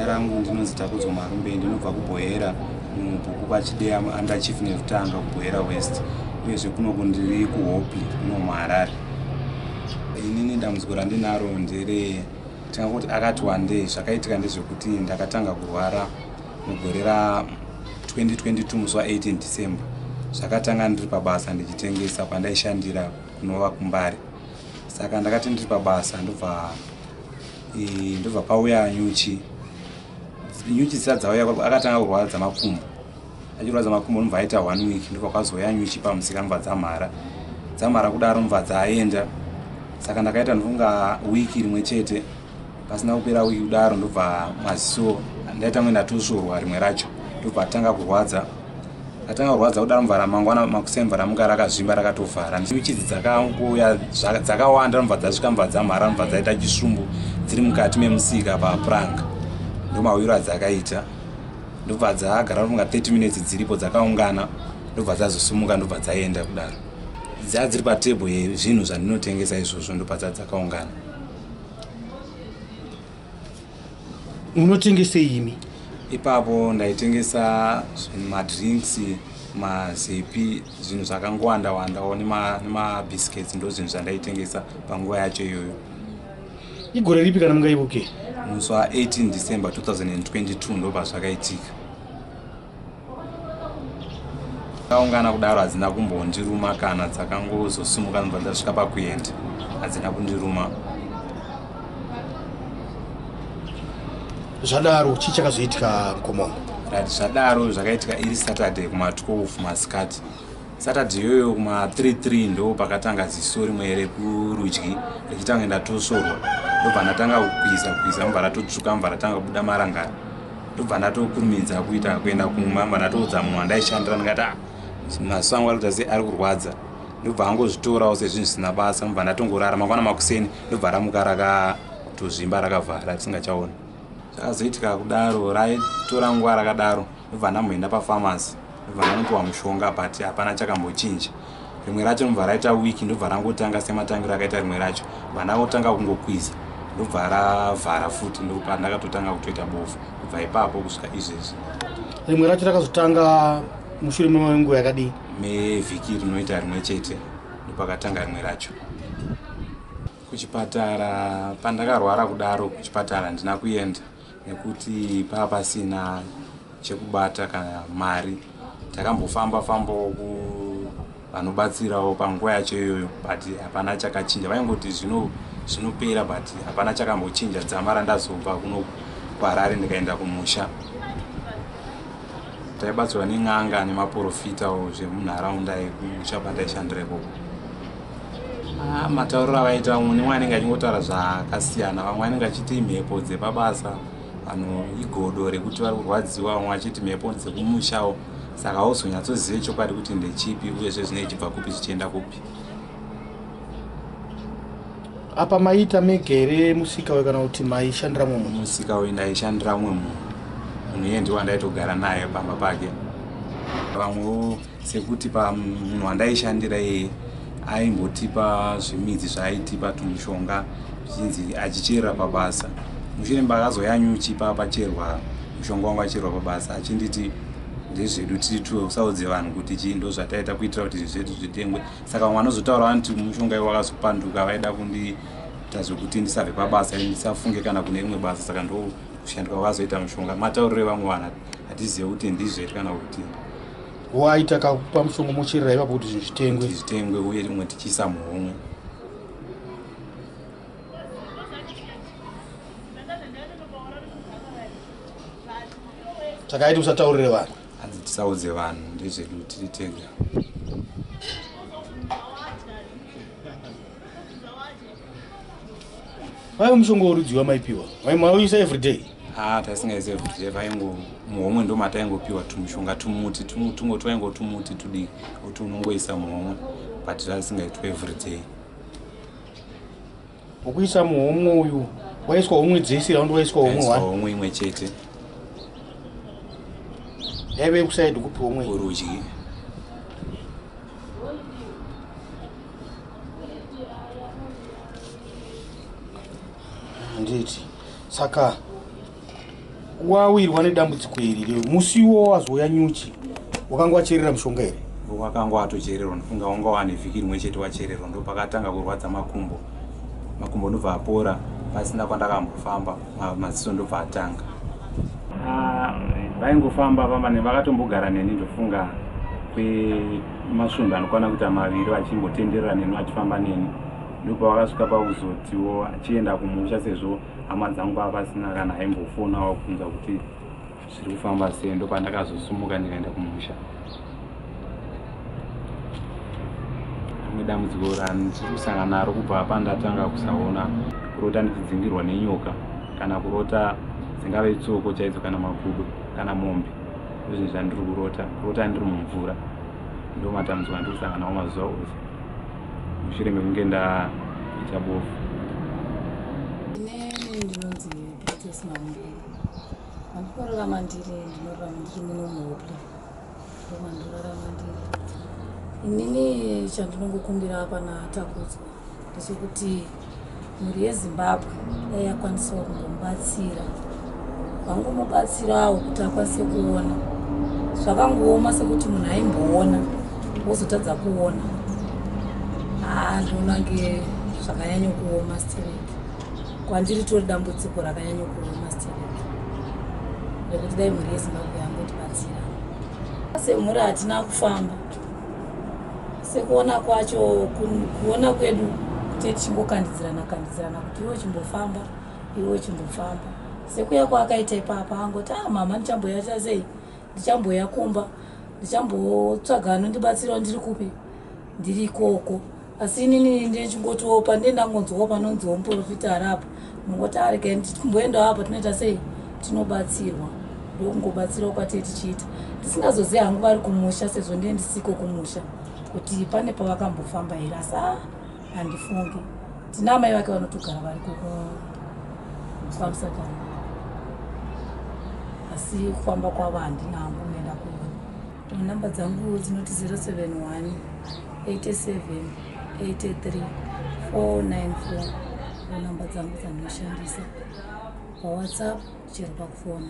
Zita rangu ndinonzi Takudzwa Marumbe, ndinobva kuBohera mubhuku kwaChideya under Chief Nevutanga kuBohera West, uyezve kunoku ndiri kuHopley kuno muHarare. Inini dambudziko randinaro ndere tingangoti akati wandei. Zvakaitika ndezvekuti ndakatanga kurwara mugore ra 2022 musi wa 18 December. Zvakatanga ndiri pabasa ndichitengesa pandaishandira kunova kuMbare. Saka ndakati ndiri pabasa ndobva pauya nyuchi. Nyuchi dzisati dzauya akatanga kurwadza makumbo. Achirwadza makumbo ndobva aita 1 week, ndobva kwazouya nyuchi pamusika ndobva dzamhara. Dzamhara kudaro ndobva dzaenda. Saka ndakaita ndofunga wiki rimwe chete. Pasina kupera wiki kudaro ndobva maziso ndaita kunge ndatosvorwa rimwe racho. Ndobva atanga kurwadza. Atanga kurwadza kudaro ndobva ramangwana makuseni ndobva ramuka rakazvimba rakatovhara. Nyuchi idzi dzakangouya dzakawanda ndobva dzasvika ndobva dzamhara ndobva dzaita chisumbu dziri mukati memusika papuranga. Ndomawiro adzakaita. Ndobva dzagara kunga 30 minutes dziripo dzakaungana ndobva dzazosimuka ndobva dzaenda kudaro. Dzaa dziri patebho yezvinhu zvandinotengesa izvozvo ndobva dzakaungana. Unotengesei imi? Ipapo ndaitengesa madrinks, mazepi, zvinhu zvakangowanda wandawo nemabiscuits, ndo zvinhu zvandaitengesa panguva yacho iyoyo. Igore ripi kana mungaibuke? Musi wa 18 December 2022 ndo pazvakaitika. Dzakaungana kudaro hadzina kumbondiruma kana, dzakangozosimuka ndobva dzasvika pakuenda, hadzina kundiruma. Zvadaro chii chakazoitika mukoma wangu? Right, zvadaro zvakaitika iri Saturday kuma 12 masikati. Saturday iyoyo kuma 33 ndo pakatanga ziso rimwe rekurudyi richitanga ndatosvorwa. Ndobva ndatanga kukwiza kwiza ndobva ratotsvuka ndobva ratanga kubuda marangara. Ndobva ndatokurumidza kuita kuenda kumba ndobva ndatoudza munhu wandaishandira ndikati maziso angu ari kuita sei ari kurwadza. Ndobva angozvitorawo sezvinhu zvisina basa ndobva ndatongorara. Mangwana makuseni ndobva ramuka rakatozvimba rakavhara tisingachaoni. Zvakazoitika kudaro raitora nguva rakadaro ndobva ndamboenda pafamasi ndobva ndanopiwa mushonga but hapana chakambochinja. Rimwe racho ndobva raita wiki ndobva rangotanga sematangiro akaita rimwe racho. Ndobva ndangotanga kungokwiza ndobva ravhara futi ndopandakatotanga kutoita bofu kubva ipapo kusvika izvezvi. Rimwe racho rakazotanga mushure menguva yakadii? Mevhiki rinoita rimwe chete ndopakatanga rimwe racho. Kuchipatara pandakarwara kudaro kuchipatara handina kuenda nekuti paa pasina chekubata kana mari. Takambofamba fambawo vanobatsirawo panguva yacho iyoyo but hapana chakachinja. Vaingoti zvinopera but hapana chakambochinja. Dzamara ndazobva kuno kuHarare ndikaenda kumusha. Taibatsirwa nen'anga nemaprofitawo zvemunharaunda yekumusha pandaishandira ikoko. Matauriro avaita umwe nemwe anenge achingotaura zvakasiyana. Vamwe vanenge vachiti mhepo dzepabasa, vanhu igodo rekuti vari kurwadziwa, vamwe vachiti mhepo dzekumushawo. Saka hauzonyatsozive chokwadi kuti ndechipi uyezve zvinenge zvichibva kupi zvichienda kupi. Apa maiita mega here musika uyu kana kuti maishandira mumwe munhu? Musika uyu ndaishandira mumwe munhu. Munhu iye ndiwo wandaitogara naye pamba pake. Vamwewo sekuti pamunhu wandaishandira iyeye aimbotipa zvimidzi zvaaitipa tumushonga zvichinzi achicherera pabasa. Mushure pakazouya nyuchi pacherwa mushonga wangu acherwa pabasa achinditi ndezvedu tiri two usaudze vanhu kuti chii ndo zvataita kuitira kuti zvinhu zvedu zvitengwe. Saka vamwe vanozotaura vanoti mushonga iwo wakazopanduka vaida kundiita zvekuti ndisabve pabasa ndisafunge kana kune rimwe basa. Saka ndo kushanduka kwakazoita mushonga. Matauriro evamwe vanhu hatizive kuti ndizvo here kana kuti waita kakupa mushonga mocherera ipapo kuti zvinhu zvitengwe. Kuti zvitengwe uye rimwe tichiisa muhomwe. Saka aiti usataurire vanhu. Hanzi tisaudze vanhu ndezvedu tiri tega. Vaive mushonga werudzi wamaipiwa? Maiuisa everyday? Taisingaisi everyday, vaingo muhomwe ndo mataingopiwa tumushonga tumuti, tungo twaingo tumuti tudiki kuti unongoisa muhomwe but zvasingaitwi everyday. Ukuisa muhomwe uyu waiswa homwe dzese raundi waiswa homwe one? Homwe imwe chete. Yaive kuside kupi homwe? Kurudyi. Handiti. Saka Wawirwa nedambudziko iri reo musi iwo wazouya nyuchi, wakanga wacherera mushonga here? Wakanga watochererwa. Ndofunga wanga wane vhiki rimwe chete wachererwa. Ndo pakatanga kurwadza makumbo. Makumbo ndobva apora pasina kwandakambofamba. Maziso ndobva atanga. Vaingofamba famba ne vakatombogara neni, ndofunga kwemasvondo anokwana kuita 2, vachimbotenderera neni, vachifamba neni. Ndopavakasvika pakuzotiwo achienda kumusha, sezvo hama dzangu pava pasina kana aimbofonawo kunzwa kuti zviri kufamba sei. Ndopandakazosumuka ndikaenda kumusha. Rimwe dambudziko randiri kusangana naro kubva pandatanga kusaona, kurota ndichidzingirwa nenyoka, kana kurota dzingave tsoko chaidzo, kana makudo, kana mombe. Ndozvinhu zvandiri kurota. Kurota ndiri mumvura. Ndo matambudziko andiri kusangana nawo mazuva ose mushure mekunge ndaita bofu. Inini ndinonzi Princess Marumbeni. Mandinorarama ndiri, ndinorarama ndiri muno muHopley, ndomandorarama ndiri inini. Chandinongokumbira pana Takudzwa ndechekuti mhuri yeZimbabwe dai yakwanisawo kumbomubatsira, vangomubatsirawo kuti akwanise kuona. Zvakangooma sekuti munhu aimboona wozotadza kuona. Haa, ndinoona nge zvakanyanya kuoma stereki kwandiri. Tori dambudziko rakanyanya kuoma stereki rekuti dai mhuri yeZimbabwe yangotibatsira. Semhuri hatina kufamba. Sekuona kwacho, kuona kwedu kuti tichingokandidzirana kandidzirana kuti iwe chimbofamba, iwe chimbofamba. Sekuya kwaakaita ipapa, angoti, "A ah, mama, ndichamboyaita sei? Ndichamboya kumba, ndichambotsvaga anondibatsirawo. Ndiri kupi? Ndiri ikoko." Asi inini ndichingotiwo pandee ndangonzwawo panonziwo muprofita ari apa, ndingoti, "Aregai ndichimboendawo apa, tinoita sei, tinobatsirwa." Ndokungobatsirawo kwatee tichiita, tisingazozivi hangu vari kumusha, sezvo ndiye ndisiko kumusha, kuti pane pavakambofamba here. Asi a handifungi. Tina amai vake vanotogara variko kwaMusakana, asi kufamba kwavo handina hangu kuenda kuona. Namba dzangu dzinoti 071 87 83 494. Namba dzangu dzandinoshandisa paWhatsApp, chero pakufona.